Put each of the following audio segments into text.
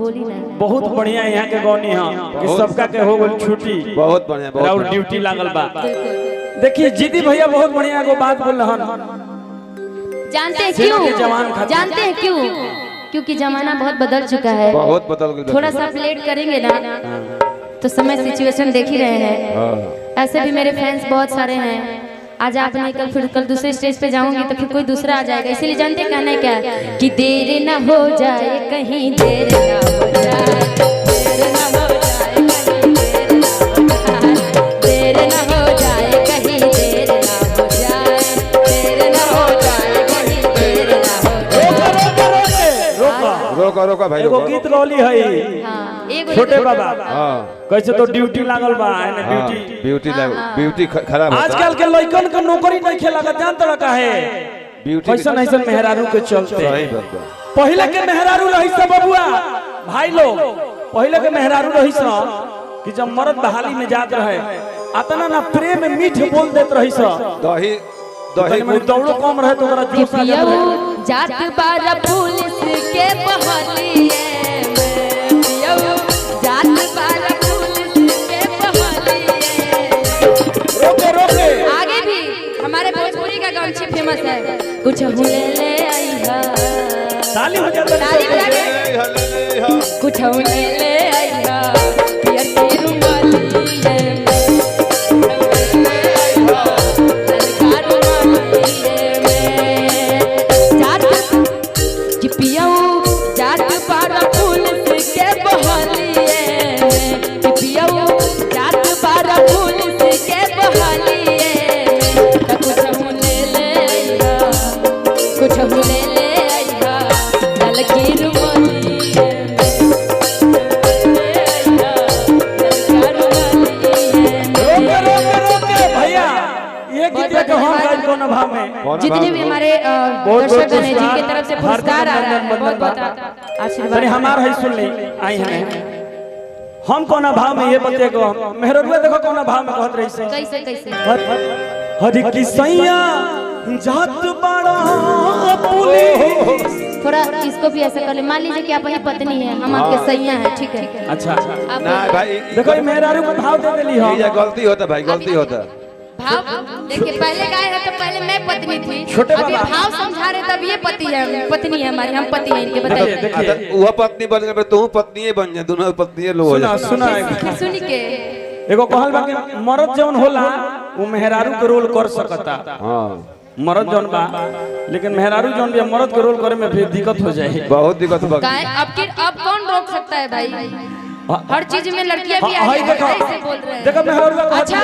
बोली ना। बहुत बढ़िया यहाँ के गौनी है कि सबका के हो गइल छुट्टी। बहुत बढ़िया, बहुत और बढ़िया। ड्यूटी लागल बा। बिल्कुल। देखिए जीदी भैया बहुत बढ़िया एगो बात बोल रहन। जानते हैं सेना के क्यों? जवान खातिर। जानते हैं क्यों? क्योंकि जमाना बहुत बदल चुका है। बहुत बदल गइल। थोड़ा सा लेट करेंगे ना तो समय सिचुएशन देख ही रहे हैं। हाँ। ऐसे भी मेरे फैंस बहुत सारे हैं। आज आप नहीं, कल फिर कल दूसरे स्टेज पे जाऊंगी तो फिर कोई दूसरा आ जाएगा। इसीलिए जानते हैं कहना है क्या कि देर न हो जाए कहीं, देर न हो जाए, देर न हो जाए कहीं, देर न हो जाए, देर न हो जाए कहीं, देर न हो जाए, देर न हो जाए कहीं, देर न हो रोको जाए। रोको रोको रोको। रोको रोको भाई, एगो रोको। गीत गौली है। हाँ, एगो छोटे बाबा। हाँ। कैसे तो ड्यूटी लागल बा है ना? हाँ, ड्यूटी। ब्यूटी लग ब्यूटी खराब होता। आजकल के लइकन के नौकरी नहीं खेला जान तोरा काहे? ब्यूटी। ऐसन ऐसन मेहरारू के चलते। सही बात बा। पहले के मेहरारू रही सब बबुआ भाई लोग, पहले के मेहरारू रही सब कि जब मर्द बहाली में जात रहे अतना ना प्रेम मीठ बोल देत रही सब। दही दही तनी मनी दौड़ो कम रहे तो ओकरा कि जोश आ जात रहे। पियऊ जात बार पुलिस के बहलिए में, पियऊ जात बार पुलिस के बहलिए। रोके रोके। आगे भी हमारे भोजपुरी का गमछी फेमस है, कुछ हुले ले आई हा। ताली हो जाता। ताली बजा के कुछ हुले ले आई हा पियर के रुमालिए में, ले आई हा ललका रुमालिए में। जात कि पियऊ जात पार पुलिस के बहलिए में, कि पियऊ जात पार पुलिस के बहलिए में, त कुछ ले ले अइहा, कुछ ले ले अइहा ललकी रुमालिए में, ले अइहा ललका रुमालिए में। रोके रोके रोके भैया, ये गीत के हम गाइब कोनो भाव में। जितने भी हमारे बहुत दर्शक बहुत हैं जिनके पुरस्कार, तरफ से पुरस्कार आ रहा है, हार्दिक बहुत बहुत अभिनंदन। आशीर्वाद। तनी हमार है सुन ली आई हमें हम कोना भाव में ये बते को मेहररुआ देखो कोना भाव में कहत रही से। कैसे कैसे? हर की सैया जात बड़ा पुलिस। थोड़ा इसको भी ऐसा कर ले। मान लीजिए कि आप वही पत्नी है, हम आपके सैया हैं, ठीक है? अच्छा। आप ना भाई, देखो ई मेहरारू को भाव दे देली हम। ये गलती होता भाई, गलती होता। भाव देखिए, पहले गाए हैं तो पहले मैं पत्नी थी, छोटे अभी बाबा। भाव समझा रहे तब ये पति है, पत्नी है हमारी, हम पति हैं इनके। बताइए। देखिए देखिए। वह पत्नी बन गए, तू पत्नी बन जा, दोनों पत्नी लोग हो सुना जा। सुना। फिर सुन के एगो कहल बा कि मर्द जौन होला वो मेहरारू के रोल कर सकता। हाँ। मर्द जौन बा, लेकिन मेहरारू जौन भी मर्द के रोल करे में फिर दिक्कत हो जाए। बहुत दिक्कत बा। काहे अब की अब कौन रोक सकता है भाई? हर चीज में लड़कियां भी हाँ, आगे हाय देखो। हैं, ऐसे बोल रहे हैं। देखो मेहरारू का अच्छा,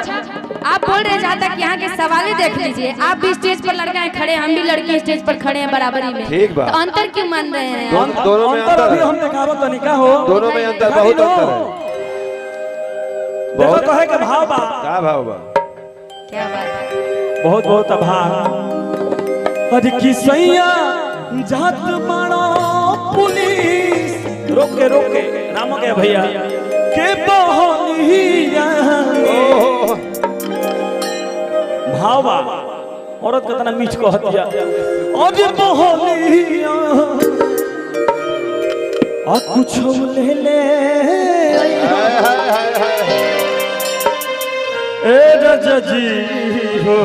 आप बोल रहे हैं जहाँ तक यहाँ के सवाल ही देख लीजिए। आप भी स्टेज पर लड़का हैं खड़े, हम भी लड़के स्टेज पर खड़े हैं बराबरी में। ठीक बा। तो अंतर क्यों मान रहे हैं? दोनों में अंतर अंतर अभी है। हम देखावत तनी का हो। दोनों में अंतर, बहुत अंतर है। देखो बहुत कहे के भाव बा। का भाव बा? क्या बात है। बहुत बहुत आभार। अरे की सैया जात बड़ा पुलिस रोके रोके राम के भैया के बहलिया। ओहो। भाव बा, औरत कितना मीठ कहत दिया। अरे बहलिया आ कुछ ले ले हाय हाय हाय हाय। ए राजा जी हो।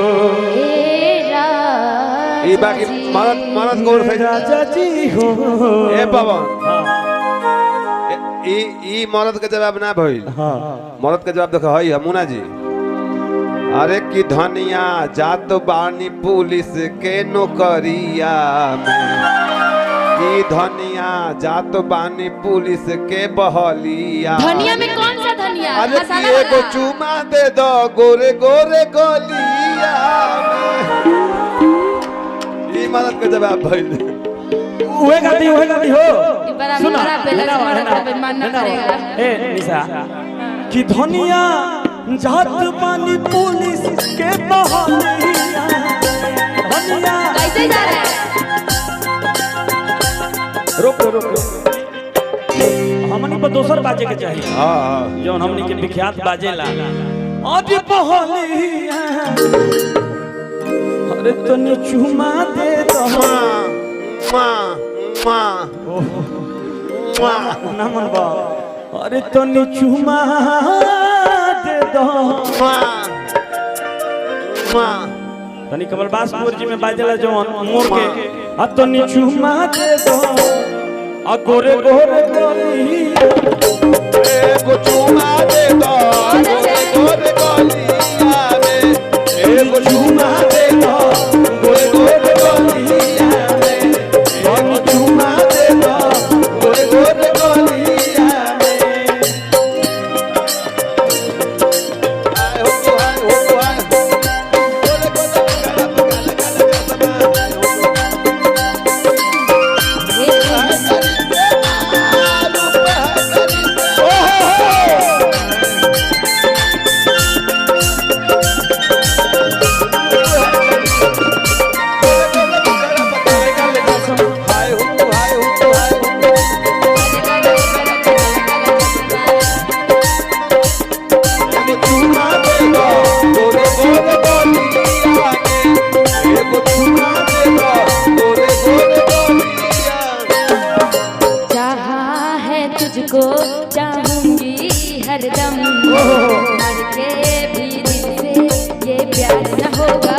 ए राजा ई बाकी जी। मरद मरद गोर से राजा जी हो। ए पवन। हाँ। ई ई मरद के जवाब ना भइल। हाँ। मरद के जवाब देखो हई मुन्ना जी। अरे की धनिया जात बानी पुलिस के नौकरिया में, की धनिया जात बानी पुलिस के बहलिया। धनिया में कौन सा धनिया? अरे मसाला की एगो वाला? चुमा दे दो गोरे गोरे गोलिया में। ई मरद के जवाब भइल। उहे गाती, उहे गाती हो। ई बड़ा सुना, बड़ा बेला है ना, है ना, मानना है ना। पड़ेगा। ए निशा कि धनिया जात पानी पुलिस के बहलिया, धनिया कैसे जा रहा है? रोको रोको, हमनी पर दोसर बाजे के चाहिए। हाँ हाँ। जौन हमनी के विख्यात बाजेला। अरे बहलिया अरे तनी चुमा दे दो। माँ माँ माँ। ना मन बा। अरे तनी चुमा दे दो। तनी कमलबास मोर जी में बाजला जवन मोर के आ तनी चुमा दे दो आ गोरे गोरे गोलिया एगो चुमा दे दो गोरे गोरे गोलिया में एगो चुमा दे दो गोरे गोरे गोलिया में एगो चुमा दे दो गोरे गोरे गोलिया में। आए हो हाय हो हाय गोरे गोरे गला गला गला हाय हो हाय हो हाय एगो चुमा दे दो गोरे गोरे गोलिया में एगो चुमा दे दो गोरे गोरे गोलिया में। चाहा है तुझको चाहूंगी हरदम मर के भी दिल से ये प्यार न होगा।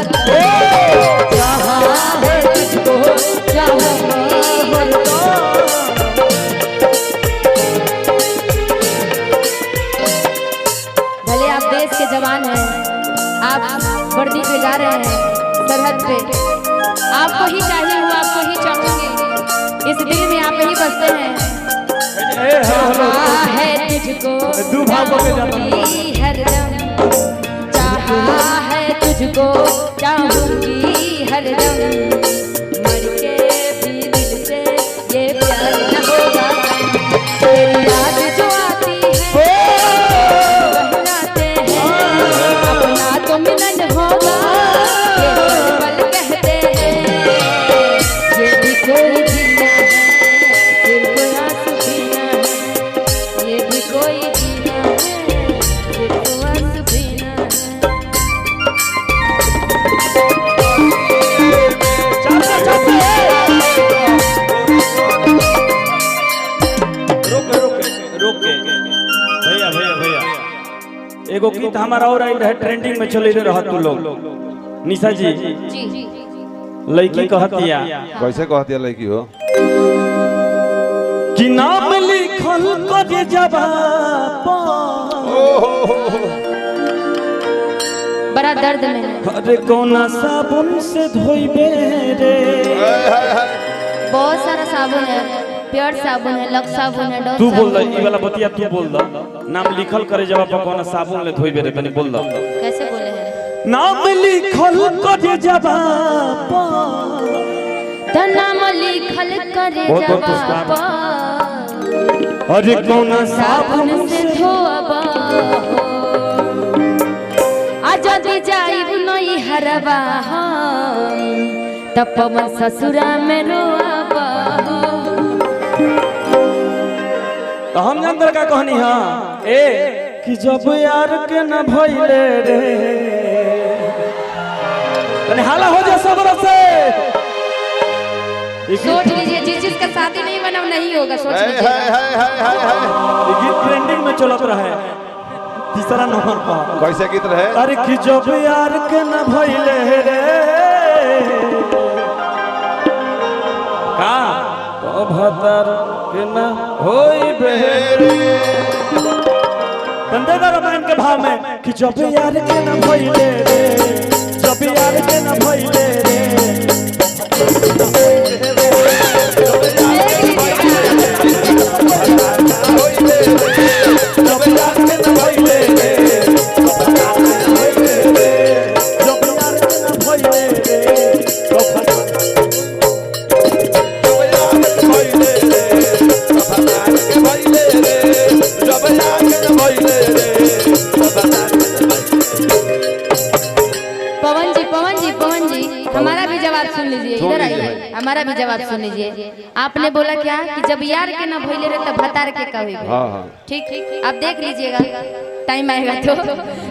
चाहा है तुझको चाहूंगी हरदम। भले आप देश के जवान हैं, आप वर्दी पे जा रहे हैं सरहद पे, आपको ही चाहिए हूँ, आपको ही चाहूंगी, इस दिल में आप ही बसते हैं। ए हेलो हेलो चाहा है तुझको दू भाव को के जाता। चाहूंगी हरदम, चाहा है तुझको चाहूंगी हरदम, मर के भी दिल से ये प्यार न होगा। तेरी याद जो आती है बहलाते हैं, अपना तो मिलन होगा ये पल पल कहते हैं। ये भी कोई जीना है सिर्फ आंसू पीना है, ये भी कोई जीना है सिर्फ आंसू पीना है। रोक रोक रोक के भैया भैया भैया एगो गीत हमारा और आइल रहे ट्रेंडिंग में चले रह तू लोग। निशा जी जी लड़की कहतिया कैसे कहती है लड़की हो कि नाम लिखल करे जवाब बड़ा दर्द में है। अरे कौना साबुन से धोइबे रे। बहुत सारा साबुन है, प्योर साबुन है, लक्स साबुन है, डव तू बोल साबुन द है। ई वाला बतिया तू बोल द नाम लिखल करे जवाब पर कौना साबुन ले धोइबे रे तनी बोल द। कैसे बोले हैं? नाम लिखल करे जवाब त नाम लिखल करे बहुत बहुत जवाब अरे कौना साबुन साबुन से धोबा आ जदि जाइब नई हरवा हम त पवन ससुरा में रोआबा। तो हम जानतर का कहनी हाँ ए कि जब यार के न भइले रे तनी हाला हो जा सब से। सोच लीजिए जिस चीज का शादी नहीं बना वो नहीं होगा, सोच हाय लीजिए। हाय हाय हाय हाय हाय ई गीत ट्रेंडिंग में चलत रहे तीसरा नंबर पर। कैसे गीत रहे? अरे कि जब यार के न भइले रे का तो भतर के न होइबे रे। कंदे रामायण के भाव में कि जब यार के न भइले रे, जब यार के न भइले रे, जब यार के न भइले रे, जब यार के न भइले रे, तो पवन जी पवन जी पवन जी हमारा भी जवाब सुन लीजिए, सुन इधर लीजिए आइए, हमारा भी जवाब सुन लीजिए। आपने बोला क्या कि जब यार के न भइले रे तब भतार के कहे। हाँ हाँ ठीक ठीक, आप देख लीजिएगा टाइम आएगा तो।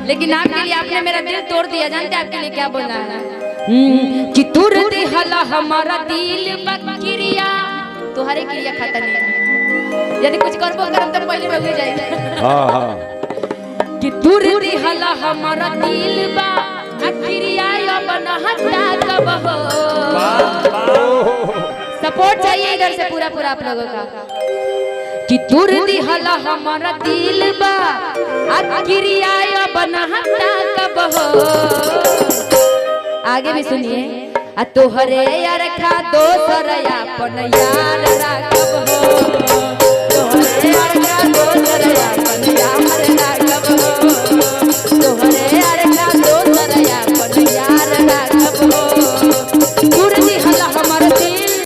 लेकिन आपके लिए आपने मेरा दिल तोड़ दिया, जानते हैं आपके लिए क्या बोलना है? कि तुर दिहला हमारा दिल बकरिया, तुम्हारे क्रिया खाता नहीं। यदि कुछ करबो करब तो पहले रह जाए। हाँ हाँ। कि दूर दिहला हमारा दिल बा अक्रिया अपन हटा कब हो। सपोर्ट चाहिए इधर से पूरा पूरा आप लोगों का। कि दूर दिहला हमारा दिल बा अक्रिया अपन हटा कब हो। आगे भी सुनिए। आ तोहरे अरखा दोसर अपन यार राखब हो। तोहरे अरखा दोसर अपन यार राखब हो।